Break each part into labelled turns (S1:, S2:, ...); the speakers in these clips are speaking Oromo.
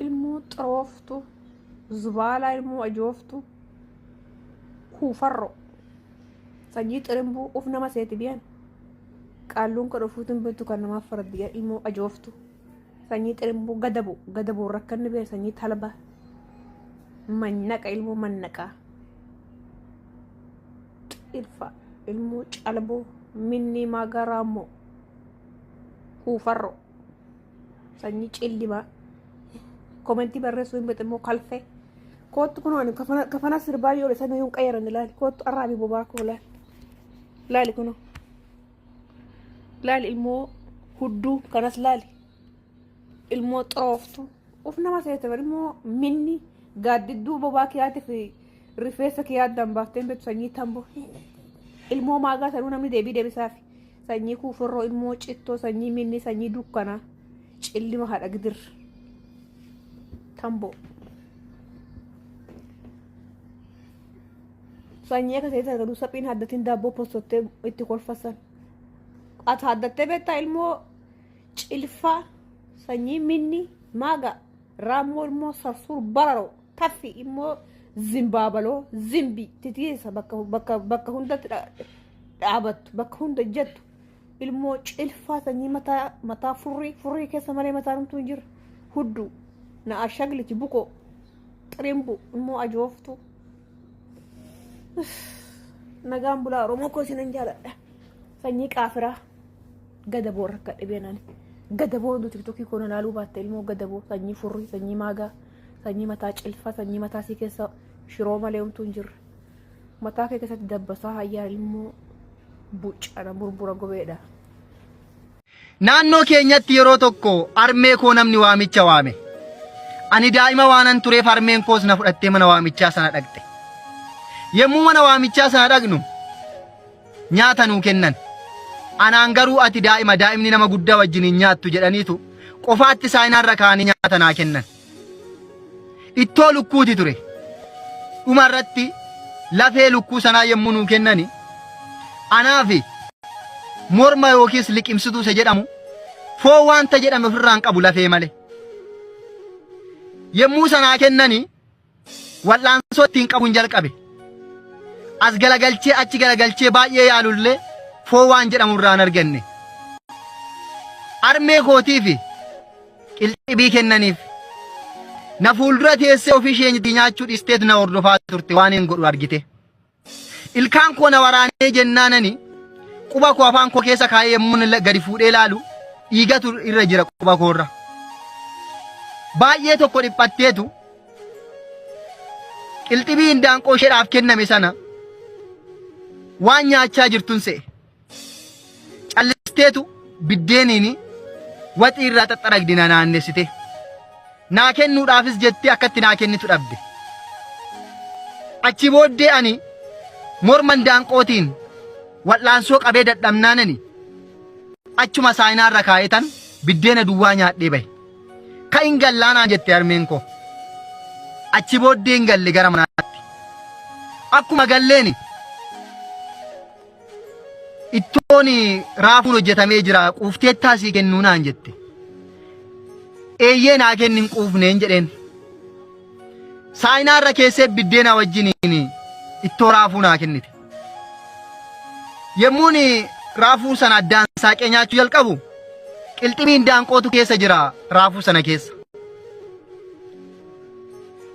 S1: Ilmoo xirooftu zubaalaa ilmoo ajooftu kuufarro sanyii xirimbuu uf nama seeti biyan qaalluun kan ofuutiin beektu kan namaaf faraddi ilmoo ajooftu sanyii xirimbuu gadabu gadabuun rakkanni bee sanyii talba mannaqa ilmoo mannaqaa xilfa ilmoo calboo minnii maagaraammoo kuufarro sanyii cillimaa komentii barreessuu hin beektu immoo kalfee koottu kunoo ani kafana sirbaa yoo sana yoon qayyaran ilaali koottu arraabi bobaa koo laali laali kunoo laali ilmoo hudduu kanas laali ilmoo xirooftu of nama seete bari immoo minni gaaddidduu bobaa kiyaatii fi rifeensa kiyaa addaan baaftee hin beektu sanyii tamboo ilmoo maagaa sanuu namni deebii deebisaafi. Sanyii kuufirroo ilmoo cittoo sanyii minni sanyii dukkanaa cillima haadha gidir tamboo. Sanyii akka ta'e argatu saphiin haddatiin daabboo postottee itti kolfasan. Ati haddattee beektaa ilmoo cilfaa sanyii minni maaga raammoo ilmoo sarsuur bararoo taffi immoo zimbaabaloo zimbi titiisa bakka bakka bakka hundatti dhaabattu bakka hunda jettu ilmoo cilfaa sanyii mataa mataa furrii furrii keessa malee mataa numtuu hin jirre hudduu na ashaglichi bukoo xirimbu immoo ajooftu nagaan bulaa oromoo koo isinan jaaladha sanyii qaafiraa gadaboo rakka dhibeenani gadaboo hundi tiktokii koo na laaluu baatte ilmoo gadaboo sanyii furrii sanyii maagaa sanyii mataa cilfaa sanyii mataa sii keessa shiroo malee homtuu hin jirre Mataa kee keessatti dabbasaa hayyaa ilmoo buccana burbura gobeedha.
S2: Naannoo keenyatti yeroo tokko harmee koo namni waamicha waame. Ani daa'ima waanan tureef harmeen koos na fudhattee mana waamichaa sana dhaqxe. Yommuu mana waamichaa sana dhaqnu nyaata nuu kennan. Anaan garuu ati daa'ima daa'imni nama guddaa wajjin hin nyaattu jedhaniitu qofaatti saayinaarra kaa'anii nyaata naa kennan. Ittoo lukkuuti ture. Dhuma irratti lafee lukkuu sanaa yommuu nuu kennani anaafi morma yookiis liqimsituu isa jedhamu foon wanta jedhame ofirraa hin qabu lafee malee. Yommuu sanaa kennani wal'aansoo ittiin qabuun jalqabe. As galagalchee achi galagalchee baay'ee yaalullee foon waan jedhamu irraa hin arganne. Armee kootii fi qilxibii kennaniif. Na fuuldura teessee ofii isheenyatti nyaachuu dhiisteet na hordofaa turte waan hin godhu argite. Ilkaan koo na waraanee jennaanani quba koo afaan koo keessa kaa'ee yommuu gadi fuudhee ilaalu dhiigatu irra jira quba koorra. Baay'ee tokko dhiphatteetu qilxibii indaanqoo isheedhaaf kenname sana waan nyaachaa jirtun se'e. Callisteetu biddeeniin waxii irraa xaxxaragdi na naannessite. Naa kennuudhaafis jettee akkatti naa kennitu dhabde. Achi booddee ani morma indaanqootiin wal'aansoo qabee dadhabnaanani achuma saayinaarra kaa'etan biddeena duwwaa nyaadhee bahe. Ka'i gallaa naan jette harmeen koo. Achi booddee hin galle gara manaatti. Akkuma galleeni ittoon raafuun hojjetamee jira quufteettaa sii kennuu naan jette. Eeyyee naa kenni hin quufneen jedheen. Saayinaa irra keessee biddeena wajjiniin ittoo raafuu naa kennite. Yemmuun raafuu sana addaan saaqee nyaachuu jalqabu qilximiin daanqootu keessa jira raafuu sana keessa.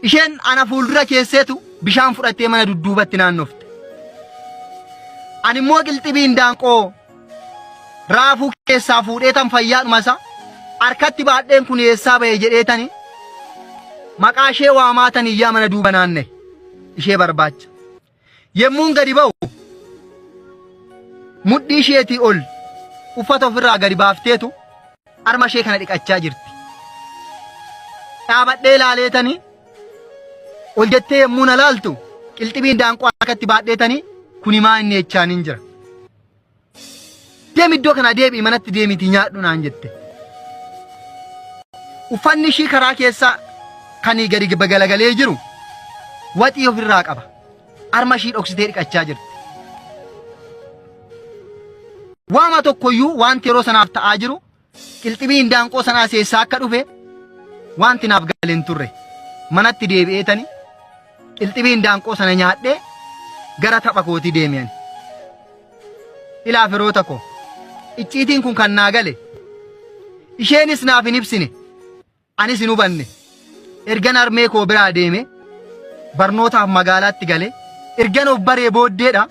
S2: Isheen ana fuuldura keesseetu bishaan fudhattee mana dudduubatti naannofte. Ani immoo qilxibii indaanqoo raafuu keessaa fuudhee tan fayyaadhuma isaa harkatti baadheen kun eessaa ba'e jedhee tani maqaa ishee waamaa tan iyyaa mana duuba naanna'e ishee barbaacha. Yemmuun gadi ba'u mudhii isheetii ol uffata ofirraa gadi baafteetu harma ishee kana dhiqachaa jirti. Dhaabadhee ilaaleetanii ol jettee yommuu na laaltu qilxibiin daanqoo harkatti baadheetanii kuni maa inni jechaan hin jira. Deemi iddoo kanaa deebi'i manatti deemiitii nyaadhu naan jette. Uffanni ishii karaa keessaa kan gadi galagalee jiru waxii ofirraa qaba. Harma ishii dhoksitee dhiqachaa jirti. Waama tokkoyyuu wanti yeroo sanaaf ta'aa jiru qilxibii indaanqoo sanaa seessaa akka dhufe wanti naaf gale. gale hin turre. Manatti deebi'eetani qilxibii indaanqoo sana nyaadhee gara tapha kootii deeme ani. Ilaa firoota koo, icciitiin kun kan naa gale isheenis naaf hin ibsine anis hin hubanne. Ergan harmee koo biraa deeme barnootaaf magaalaatti gale ergan of baree booddeedha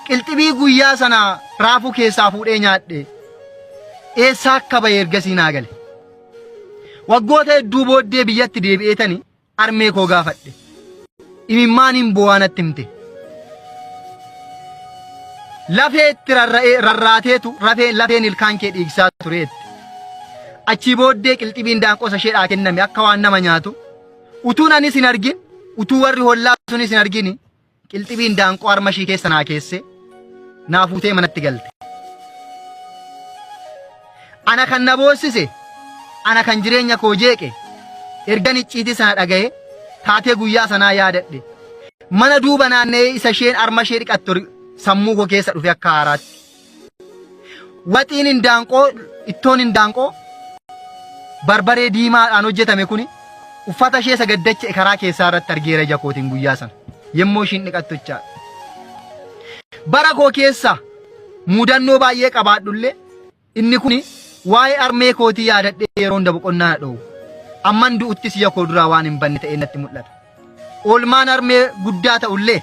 S2: qilxibii guyyaa sana raafuu keessaa fuudhee nyaadhe eessaa akka bahe ergasii naa gale. Waggoota hedduu booddee biyyatti deebi'eetani harmee koo gaafadhe. Imimmaaniin boo'aa natti himte. Lafee itti rarra'ee rarraateetu rafee lafeen ilkaan kee dhiigsaa ture jette. Achii booddee qilxibiin daanqosa isheedhaa kenname akka waan nama nyaatu utuun anis hin argin utuu warri hollaa sunis hin argin qilxibiin daanqoo harma ishii keessa naa keesse naa fuutee manatti galte. Ana kan na boossise, ana kan jireenya koo jeeqe, ergan icciitii sana dhaga'ee taatee guyyaa sanaa yaadadhe. Mana duuba naanna'ee isa isheen harma ishee dhiqattu sammuu koo keessa dhufe akka haaraatti. Waxiin indaanqoo, ittoon indaanqoo barbaree diimaadhaan hojjetame kuni uffata ishee isa gaddacha'e karaa keessaa irratti argeera ija kootiin guyyaa sana. Yommuu ishiin dhiqattu jechaadha. Bara koo keessa mudannoo baay'ee qabaadhullee Inni kun waa'ee harmee kootii yaadadhee yeroo hunda boqonnaa na dhoowwa. Amman du'uttis ija koo duraa waan hin banne ta'ee natti mul'ata. Oolmaan harmee guddaa ta'ullee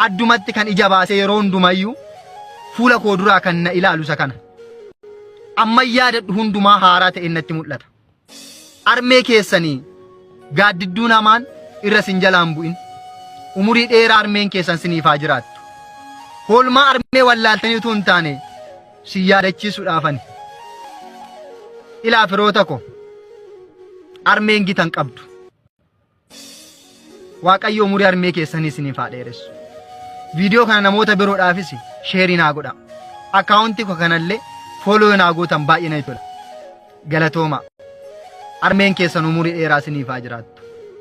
S2: addumatti kan ija baasee yeroo hundumayyuu fuula koo duraa kan na ilaalu isa kana. Amman yaadadhu hundumaa haaraa ta'ee natti mul'ata. Harmee keessanii gaaddidduun hamaan irra sin jalaan bu'in. Umurii dheeraa harmeen keessan siniif haa jiraattu. Hoolmaa harmee wallaaltanii utuu hin taane sin yaadachiisuudhaaf ani. Ilaa firoota ko harmeen gita hin qabdu. Waaqayyo umurii harmee keessanii isiniif haa dheeressu. Viidiyoo kana namoota biroodhaafis sheerii naa godhaa. Akkaawuntii koo kanallee fooloo naa gootan baay'ee natti tola. Galatoomaa. Harmeen keessan umurii dheeraa isiniif haa jiraattu.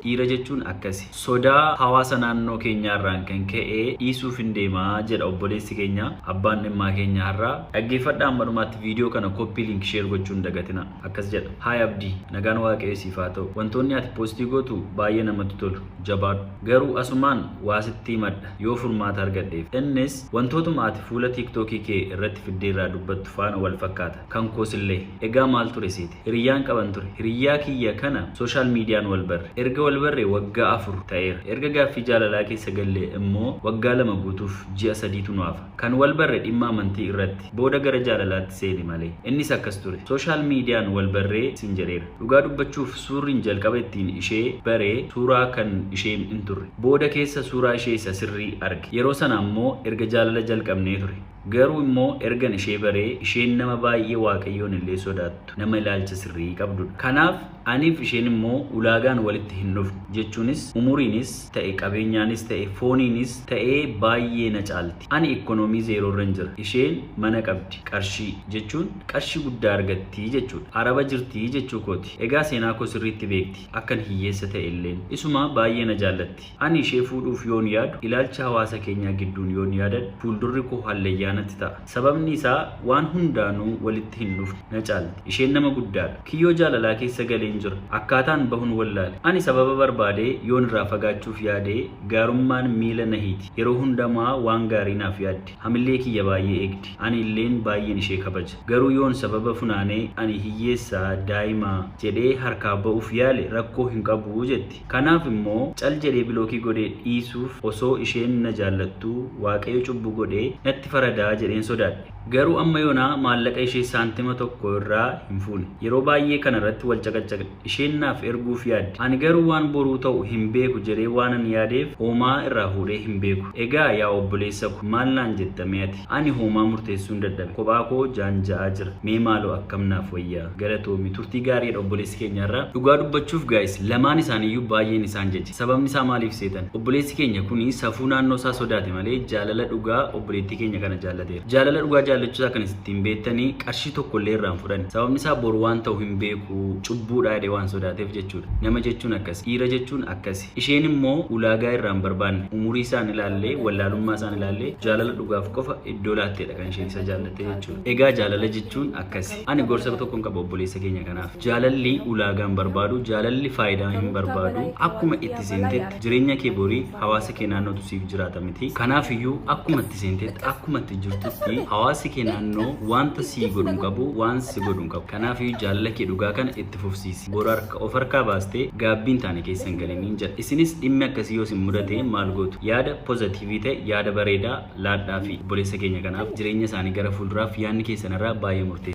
S3: Dhiira jechuun akkasi. Sodaa hawaasa naannoo keenyaarraan kan ka'e dhiisuufin deema jedha obboleessi keenya abbaan dhimmaa keenya har'aa. Dhaggeeffadhaa hamma dhumaatti viidiyoo kana copy link share gochuu hin dagatinaa. Akkas jedha. Hi Abdii, nagaan Waaqayyo siif haa ta'u. Wantoonni ati post gootu baay'ee namatti tolu. Jabaadhu. Garuu asumaan waa sitti himadha yoo furmaata argadheef. Innis wantootuma ati fuula TikTok kee irratti fiddee irraa dubbattu faana wal fakkaata. Kan koos illee. Egaa maal ture seete? Hiriyyaan qaban ture. Hiriyyaa kiyya kana social median wal barre. Erga wal barre waggaa 4 ta'eera. Erga gaaffii jaalalaa keessa gallee immoo waggaa 2 guutuuf ji'a 3tu nu hafa. Kan wal barre dhimma amantii irratti. Booda gara jaalalaatti seene malee. Innis akkas ture. Social median wal barree sin jedheera. Dhugaa dubbachuuf suurrin jalqaba ittiin ishee bare suuraa kan ishee hin turre. Booda keessa suuraa ishee isa sirrii arge. Yeroo sana ammoo erga jaalala jalqabnee ture. Garuu immoo ergan ishee baree isheen nama baay'ee Waaqayyoon illee sodaattu, nama ilaalcha sirrii qabdudha. Kanaaf aniif isheen immoo ulaagaan walitti hin dhufnu. Jechuunis umuriinis ta'e qabeenyaanis ta'e fooniinis ta'ee baay'ee na caalti. Ani ikkonoomii zeeroorran jira. Isheen mana qabdi, qarshii, jechuun qarshii guddaa argatti jechuudha. Araba jirti jechuu kooti. Egaa seenaa koo sirriitti beekti, akkan hiyyeessa ta'e illeen. Isuma baay'ee na jaallatti. Ani ishee fuudhuuf yoon yaadu, ilaalcha hawaasa keenyaa gidduun yoon yaadadhu, fuuldurri koo hallayyaa natti ta'a. Sababni isaa waan hundaanuu walitti hin dhufnu. Na caalti. Isheen nama guddaadha. Kiyyoo jaalalaa keessa galeen jira. Akkaataan bahun wallaale. Ani sababa barbaadee yoon irraa fagaachuuf yaade gaarummaan miila na hiiti. Yeroo hundamaa waan gaarii naaf yaaddi. Hamillee kiyya baay'ee eegdi. Ani illeen baay'een ishee kabaja. Garuu yoon sababa funaanee ani hiyyeessa, daa'ima, jedhee harkaa ba'uuf yaale rakkoo hin qabu jetti. Kanaaf immoo cal jedhee bilookii godhee dhiisuuf osoo isheen na jaallattuu Waaqayyo cubbuu godhee natti faradaa jedheen sodaadhe. Garuu amma yoonaa maallaqa ishee saantima tokko irraa hin fuune. Yeroo baay'ee kana irratti wal caqaccaqne. Isheen naaf erguuf yaaddi. Ani garuu waan boruu ta'u hin beeku jedhee waanan yaadeef hoomaa irraa fuudhee hin beeku. Egaa yaa obboleessa ko maal naan jetta mee ati? Ani hoomaa murteessuun dadhabe. Kophaa koo jaanja'aa jira. Mee maaloo akkam naaf wayya? Galatoomi. Turtii gaarii jedha obboleessi keenya har'a. Dhugaa dubbachuuf guys lamaan isaaniiyyuu baay'een isaan jaje. Sababni isaa maaliif seetan? Obboleessi keenya kuni safuu naannoo isaa sodaate malee jaalala dhugaa obboleettii keenya kana jaallateera. Jaalala dhugaa Jaallachuu isaa kan ittiin beektanii qarshii tokko illee irraa hin fudhanne. Sababni isaa boru waan ta'u hin beeku, cubbuudha jedhee waan sodaateef jechuudha. Nama jechuun akkasi. Dhiira jechuun akkasi. Isheen immoo ulaagaa irraa hin barbaanne. Umurii isaan ilaallee, wallaalummaa isaan ilaallee, jaalala dhugaaf qofa iddoo laatteedha kan isheen isa jaallatte jechuudha. Egaa jaalala jechuun akkasi. Ani gorsa tokkon qaba obboleessa keenya kanaaf. Jaalalli ulaagaa hin barbaadu, jaalalli faayidaa hin barbaadu. Akkuma itti seentetti jireenya kee borii hawaasa kee naannootu siif jiraata miti. Kanaaf iyyuu akkuma itti seentetti, akkuma itti jirtutti hawaasi kee naannoo wanta sii godhu hin qabu, waan si godhu hin qabu. Kanaaf iyyuu jaalala kee dhugaa kana itti fufsiisi. Boru harka of harkaa baastee gaabbii hin taane keessa hin galiniin jedha. Isinis dhimmi akkasii yoo isin mudate maal gootu? Yaada pozatiivii ta'e, yaada bareedaa laadhaafi obboleessa keenya kanaaf. Jireenya isaanii gara fuulduraaf yaadni keessan irraa baay'ee murteessaadha.